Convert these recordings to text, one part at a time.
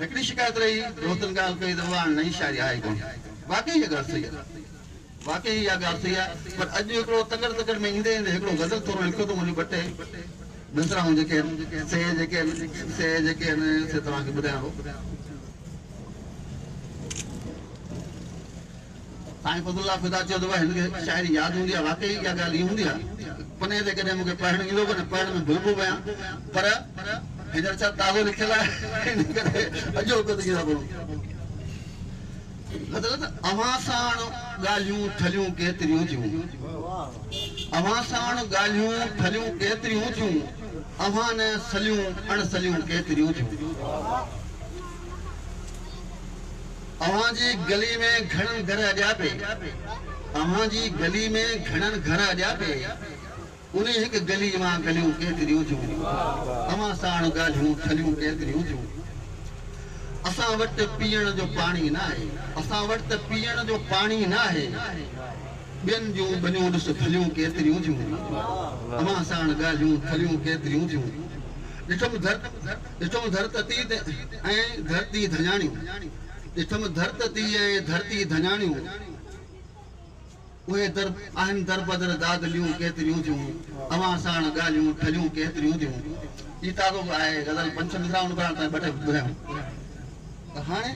هڪڙي شڪايت رهي، دوستن ڳالهه ڪئي ته اها نئين شاعري آهي ڪونه. واقعي اها ڳالهه صحيح آهي. واقعي اها ڳالهه صحيح آهي پر اڄ هڪڙو تڪڙ تڪڙ ۾ ايندي ايندي هڪڙو غزل ٿورو لکيو اٿم ان جون ٻه ٽي مصراعون جيڪي آهن سي جيڪي آهن سي جيڪي آهن سي توهان کي ٻڌايان ٿو. سائين فضل الله فدا چيو ته هن کي شاعري ياد هوندي آهي واقعي اها ڳالهه ائين هوندي آهي پني تي ڪڏهن مون کي پڙهڻ ايندو ڪونهي پڙهڻ ۾ ڀلبو به آهيان پر هينئر ڇا تازو لکيل آهي ان ڪري اڄوڪو ته ڪيئن ٿا پڙهون. مطلب ته اوهان ساڻ ڳالهيون ٺلهيون ڪيتريون ٿيون اوهان ساڻ ڳالهيون ٺلهيون ڪيتريون ٿيون اوهان نه سليون اڻ سليون ڪيتريون ٿيون. اوهان جي گلي ۾ گهڻن گهر اڏيا پي اوهان جي گلي ۾ گهڻن گهر اڏيا پي انهي هڪ گلي مان گليون ڪيتريون ٿيون اوهان ساڻ ڳالهيون ٺلهيون ڪيتريون ٿيون اسان وٽ پيئڻ جو پاڻي ناهي اسان وٽ ته پيئڻ جو پاڻي ناهي ٻين جون ٻنيون ڏس ڀليون ڪيتريون ٿيون اوهان ساڻ ڳالهيون ٺلهيون ڪيتريون ٿيون ڏٺم ڏٺم ڌرتتي ۽ ڌرتي ڌڃاڻيون ڏٺم ڌرتتي ۽ ڌرتي ڌڃاڻيون اهي در آهن دربدر دادليون ڪيتريون ٿيون اوهان ساڻ ڳالهيون ٺلهيون ڪيتريون ٿيون هي تازو آهي غزل پنج ڇهه مصراعون پڙهڻ تائين ٻه ٽي ٻڌايون ته هاڻي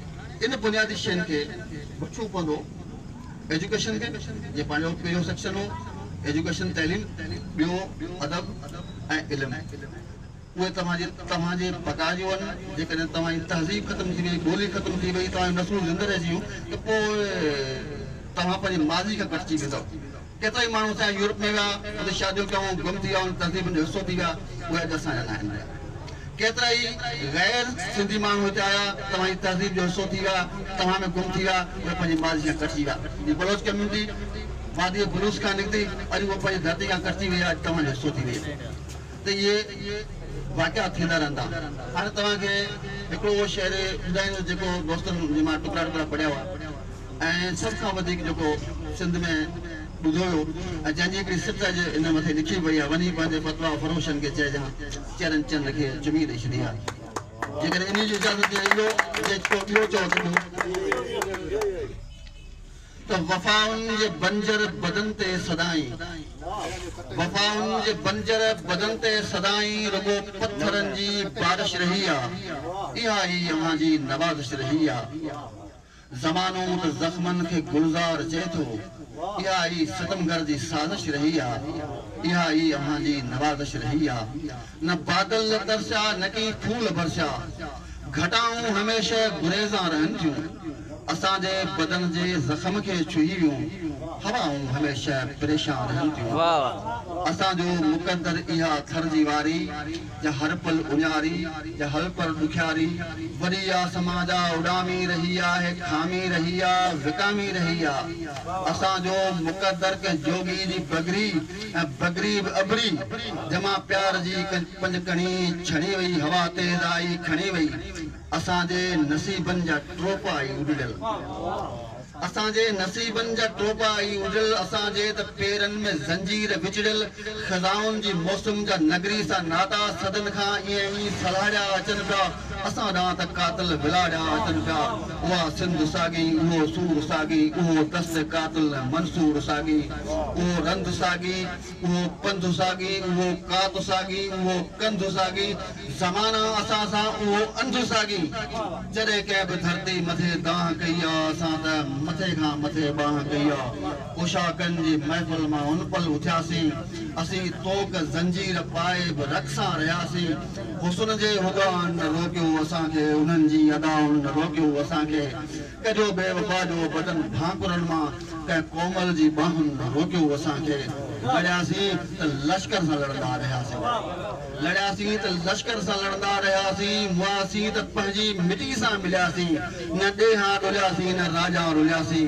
ان بنيادي شين کي وٺڻو پوندو ايجوڪيشن کي جيئن پنهنجو پهريون سيڪشن هو ايجوڪيشن تعليم ٻيو ادب ۽ علم اهي توهان جي توهان جي بقا جون آهن، جيڪڏهن توهان جي تهذيب ختم ٿي وئي، ٻولي ختم ٿي وئي، توهان جون نسلون زنده رهجي ويون ته پوء توهان پنهنجي ماضي کان ڪٽجي ويندؤ. ڪيترائي ماڻهو اسان جا يورپ ۾ ويا، اتي شاديون ڪيائون، گم ٿي ويا، انهن تهذيبن جو حصو ٿي ويا، اهي اڄ اسان جا ناهن رهيا. ڪيترائي غير سنڌي ماڻهو هتي آيا، توهان جي تهذيب جو حصو ٿي ويا، توهان ۾ گم ٿي ويا، اهي پنهنجي ماضي کان ڪٽجي ويا. جيئن بلوچ ڪميونٽي واديء بلوچ کان نڪتي، اڄ اها پنهنجي ڌرتي کان ڪٽجي وئي آهي، اڄ توهان جو حصو ٿي وئي آهي. ته اهي واقعا ٿيندا رهندا. هاڻي توهان کي هڪڙو اهو شعر ٻڌائيندس جيڪو دوستن جي مان ٽڪرا ٽڪرا پڙهيا هئا ۽ سڀ کان وڌيڪ جيڪو سنڌ ۾ ٻڌو ويو ۽ جنهن جي هڪڙي سٽ اڄ ان مٿي لکي وئي آهي، وڃي پنهنجي فتويٰ فروشن کي چئجان چرن چنڊ کي چمي ڏئي ڇڏي آ. جيڪڏهن انهي جي اجازت ڏيندو جي ڪو ٻيو چئو ته ٻيو. ته وفائن جي بنجر بدن تي سدائين وفائن جي بنجر بدن تي سدائين رڳو پٿرن جي بارش رهي آ اها ئي اوهان جي نوازش رهي آ زمانو ته زخمن کي گلزار چئي ٿو اها ئي ستمگر جي سازش رهي آ اها ئي اوهان جي نوازش رهي آ نه بادل ترسيا نه ڪي ڦول برسيا گهٽائون هميشه گريزان رهن ٿيون. اسان جي بدن جي زخم کي ڇهي ويون هوائون هميشه پريشان رهن ٿيون. اسان جو مقدر اها ٿر جي واري، جا هر پل اڃاري، جا هر پل ڏکياري، وڏي آسمان جا اڏامي رهي آهي، کامي رهي آ، وڪامي رهي آ. اسان جو مقدر ڪنهن جوڳي جي بگري ۽ بگري به اڀري، جمان پيار جي پنجڪڻي ڇڻي وئي، هوا تيز آئي کڻي وئي. اسان جي نصيبن جا ٽوپا ئي اڏڙيل اسان جي نصيبن جا ٽوپا ئي اڏڙيل اسان جي ته پيرن ۾ زنجير وچڙيل خزائن جي موسم جا نگري سان ناتا صدن کان ائين ئي سلهاڙيا اچن پيا اسان ڏانهن ته قاتل ولاڙيا اچن پيا اها سنڌ ساڳي اهو سور ساڳي اهو دست قاتل ۽ منصور ساڳي اهو رند ساڳي اهو پنڌ ساڳي اهو ڪات ساڳي اهو ڪنڌ ساڳي زمانا اسان سان اهو انڌ ساڳي جڏهن ڪنهن به ڌرتي مٿي دانهن ڪئي آ اسان ته مٿي کان مٿي ٻانهن ڪئي آ عشاقن جي محفل مان ان پل اٿياسين اسين طوق زنجير پائي به رقصان رهياسين حسن جي هڳائن نه روڪيو اسان کي انهن جي ادائن نه روڪيو اسان کي ڪڍيو بي وفا جو بدن ڀانڪرن مان ڪنهن ڪومل جي ٻانهن نه روڪيو اسان کي لڙياسين ته لشڪر سان لڙندا رهياسين لڙياسين ته لشڪر سان لڙندا رهياسين مئاسين ته پنهنجي مٽي سان ملياسين نه ڏيهان ڏلياسين نه راڄان رلياسين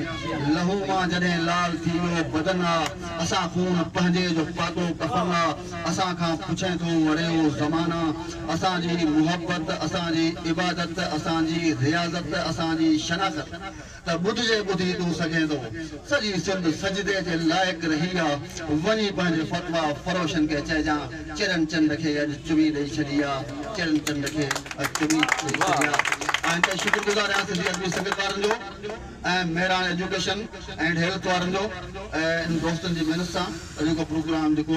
لهو مان جڏهن لال ٿي ويو بدن آ اسان خون پنهنجي جو پاتو ڪفن آ اسان کان پڇين ٿو اڙي او زمانا اسان جي محبت، اسان جي عبادت، اسان جي رياضت، اسان جي شناخت ته ٻڌ جي ٻڌي تون سگهين ٿو. سڄي سنڌ سجدي جي لائق رهي آ. وڃي پنهنجي فتويٰ فروشن کي چئجان، چرين چنڊ کي اڄ چمي ڏئي ڇڏي آ، چرين چنڊ کي اڄ چمي ڏئي ڇڏي آ. آء انتهائي شڪر گذار آهيان سنڌي ادبي سنگت وارن جو ۽ مهراڻ ايجوڪيشن اينڊ هيلٿ وارن جو ۽ ان دوستن جي محنت سان اڄوڪو پروگرام جيڪو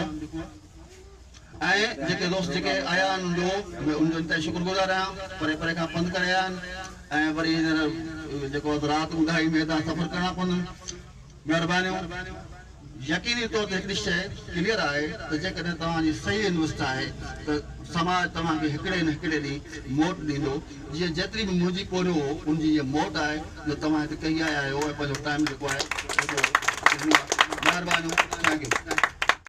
۽ جيڪي دوست جيڪي آيا آهن ان جو ان جو انتهائي شڪر گذار آهيان پري پري کان پنڌ ڪري آيا آهن ۽ وري هينئر جيڪو رات اونداهي ۾ هتان سفر ڪرڻا پوندن. مهربانيون. يقيني طور تي هڪڙي شيء ڪليئر آهي ته جيڪڏهن توهان جي صحيح انويسٽ آهي ته سماج توهان کي هڪڙي نه هڪڙي ڏينهن موٽ ڏيندو. جيئن جيتري به منهنجي پورهيو هو ان جي هيء موٽ آهي جو توهان هت ڪهي آيا آهيو ۽ پنهنجو ٽائيم جيڪو آهي جيڪو ڏنو آهي. مهربانيون. Thank you.